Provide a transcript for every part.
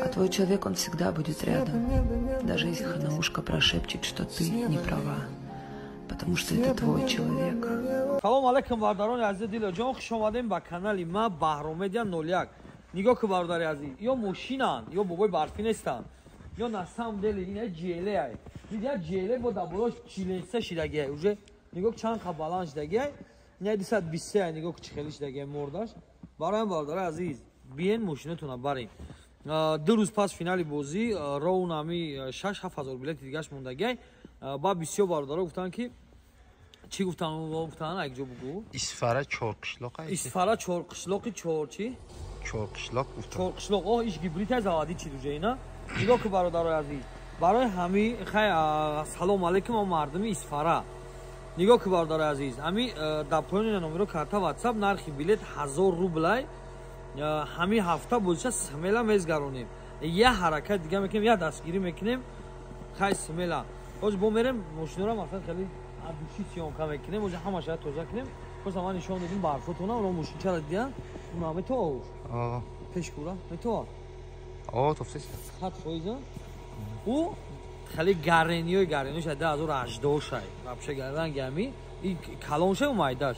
А твой человек, он всегда будет рядом, даже если на ушко прошепчет, что ты не права, потому что это твой человек. Салом алейкум, бародарони азиз, дилоҷон, хуш омадем ба канали ма Баҳромедия 01. Нигоҳ ку, бародари азиз, ё мошинанд, ё бобои барфӣ нестанд, ё на самом деле ина ЖЛ ай. Дидя, ЖЛ бо даболош 43 шидагиай уже. Нигоҳ, чанд қа баланд шидагиай. Ина 223 ай, нигоҳ, чӣ хеле шидагиай мордаш. Бароям, бародари азиз, биен, мошинатона барем. 2 рӯз пас финали бозӣ, ровно ами 6-7 ҳазор билети дигаш мондагиай. Ба бисёр бародаро гуфтанд, ки чӣ гуфтан, гуфтан, якҷо бугӯ. Исфара Чорқишлоқ. Исфара Чорқишлоқи чор чӣ? Чорқишлоқ гуфтан. Чорқишлоқ. О, иш гибрид ай, заводи чи дуҷа ина. Нигоҳ ку, бародарои азиз, барои ҳами хай, салом алейкум о мардуми Исфара. Нигоҳ ку, бародарои азиз, ҳами дар поёни номеро карта, Ватсап, нархи билет 1000 рублай. Ҳами ҳафта бозиша смело мезгаронем, я ҳаракат дига мекунем, я дастгирӣ мекунем. Хай, смело ҳозир бо мерем, мошинора масалан хеле души съёмка мекунем, оҷа ҳамаша тоза кунем. Боз ман нишон додим барфотона, оно мошинчара дидан, уна метова пеш кура метова. О, тофтес. 100%. Ӯ хеле гарениёи гарениёш 2018 шай, вообще ранги ами и калоншай, майдаш.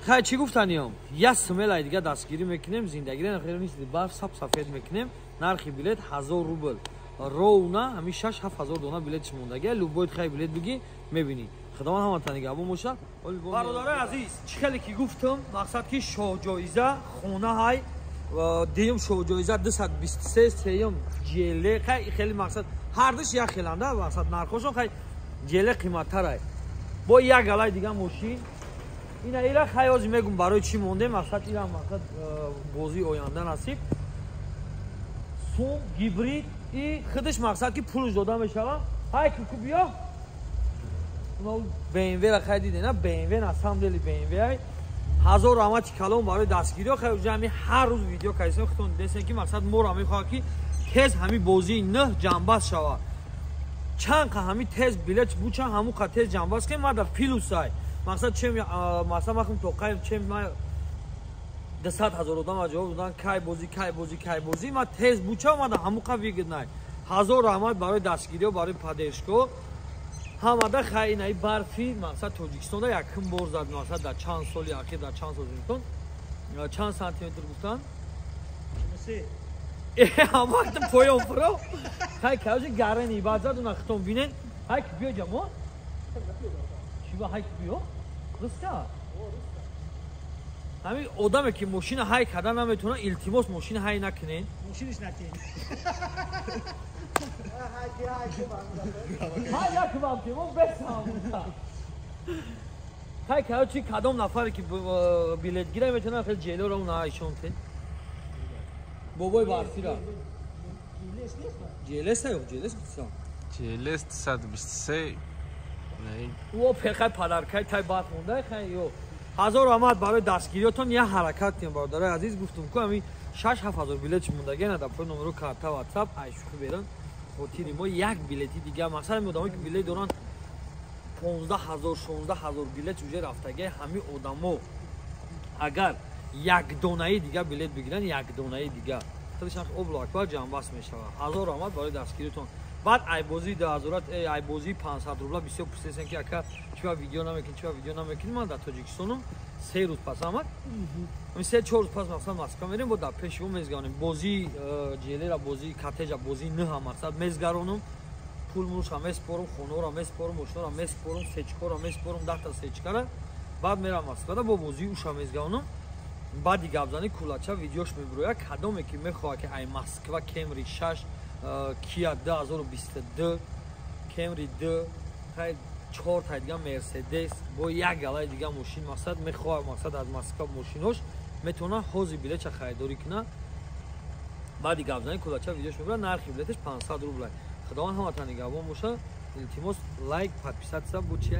Хай, чӣ гуфтаниём, я смело дига дастгирӣ мекунем, зиндагиро хеле мисли барф сап сафед мекунем. Нархи билет 1000 рубл ровно, ҳамин 6-7 ҳазор дона билетш мондагия. Любой хай билет бигӣ, мебинӣ. Худованд ҳаматан нигаҳбон боша. Бародарои азиз, чӣ хеле ки гуфтам, мақсад ки шоҳҷоиза хона ҳай, дуюм шоҳҷоиза 223, сеюм ЖЛ. Хай, хеле мақсад ҳардуш як хеланда, мақсад нархошон, хай, ЖЛ қиматтарай. Бо як галаи дига мошин ина ира. Хай, ҳозир мегум барои чӣ мондем. Мақсад ира, мақсад бозии оянда насиб. Сум гибрид и худаш, мақсад ки пулш дода мешава. Ҳай, ку биё, БМВ-ра хай диде на, БМВ на самом деле БМВ ай. Ҳазор раҳмати калом барои дастгириҳо. Хай, уже ҳами ҳар рӯз видео кайсем, худтон дидесем, ки мақсад моро мехоҳад, ки тез ҳами бозии нӯҳ ҷамбаст шавад. Чанд қа ҳами тез билет буча, ҳамун қа тез ҷамбаст, ки ма дар плюсай. Мақсад чем мақсад махм тоқаем, чем ма 200 000 одам ҷавоб додан: кай бозӣ, кай бозӣ, кай бозӣ? Ма тез буча, ма дар ҳамун қа выгодный. Ҳазор раҳмат барои дастгириҳо, барои поддержка ҳамада. Хай, инаи барфи мақсад Тоҷикистонда якум бор зад, мақсад дар чанд соли ахир, дар чанд сол Тоҷикистон чанд сантиметр гуфтан? Ҳамакта поён фуро. Хай, кавжи гарени баъд зад, уна хитон бинен. Ҳай, биё, ҷамо чиба, ҳай, биё, рыска. Ҳамин одаме ки мошина ҳай карда наметавона, илтимос, мошина ҳай накунен. Мошиниш накунен. Ҳай накунам, ки мо бесам. Хай, короче, кадом нафаре ки билет гира, метавона хел ЖЛ-ро уна ишон те, бобои барфира. ЖЛС ё ЖЛС гуфтам. ЖЛС 123. О, хай, подаркай тай барф монда. Хай, ё ҳазор раҳмат барои дастгириётон. Я ҳаракат кунем, бародарои азиз. Гуфтум ку, ҳамин 6-7 ҳазор билет мондагия. На дар пои номеро карта, Ватсап, ай шӯхӣ беран, хотири мо як билети дига. Мақсад ҳамин одамое ки билет доранд, 15 000, 16 000 билет уже рафтагия. Ҳамин одамо агар якдонаи дига билет бигиранд, якдонаи дига, худашон облу акбар ҷамъбаст мешавад. Ҳазор раҳмат барои дастгиритон. Баъд айбозии дуҳазорат, айбозии 500 рубла бисёр пурсидесен, ки ака, чиба видео намекунӣ, чиба видео намекунӣ? Ман дар Тоҷикистонум, 3 рӯз пас омад, 3-4 рӯз пас мақсад Москва мерем, бо дар пеши мо мезгаронем бозии ЖЛ-ра, бозии катежа, бозии ныҳа мақсад мезгаронум, пул мулша меспорум, хонаро меспорум, мошинаро меспорум, сечкаро меспорум, 10-та сечкара. Баъд мерам Москвада, бо бозии уша мезгаронум. Баъди гапзани кулача видеош мебирояд. Кадоме ки мехоҳад, ки ай Москва Кемри 6, Киа 2022, Кемри 2, хай, чорта дига Мерседес, бо як галаи дига мошин мақсад мехоҳад, мақсад аз Москва мошинош метавонад ҳозир билетша харидорӣ кунад. Баъди гапзани кулача видеош мебирад. Нархи билеташ 500 рубла. Худованд ҳаматон нигаҳбон боша. Илтимос, лайк, подписаться. Бо чи?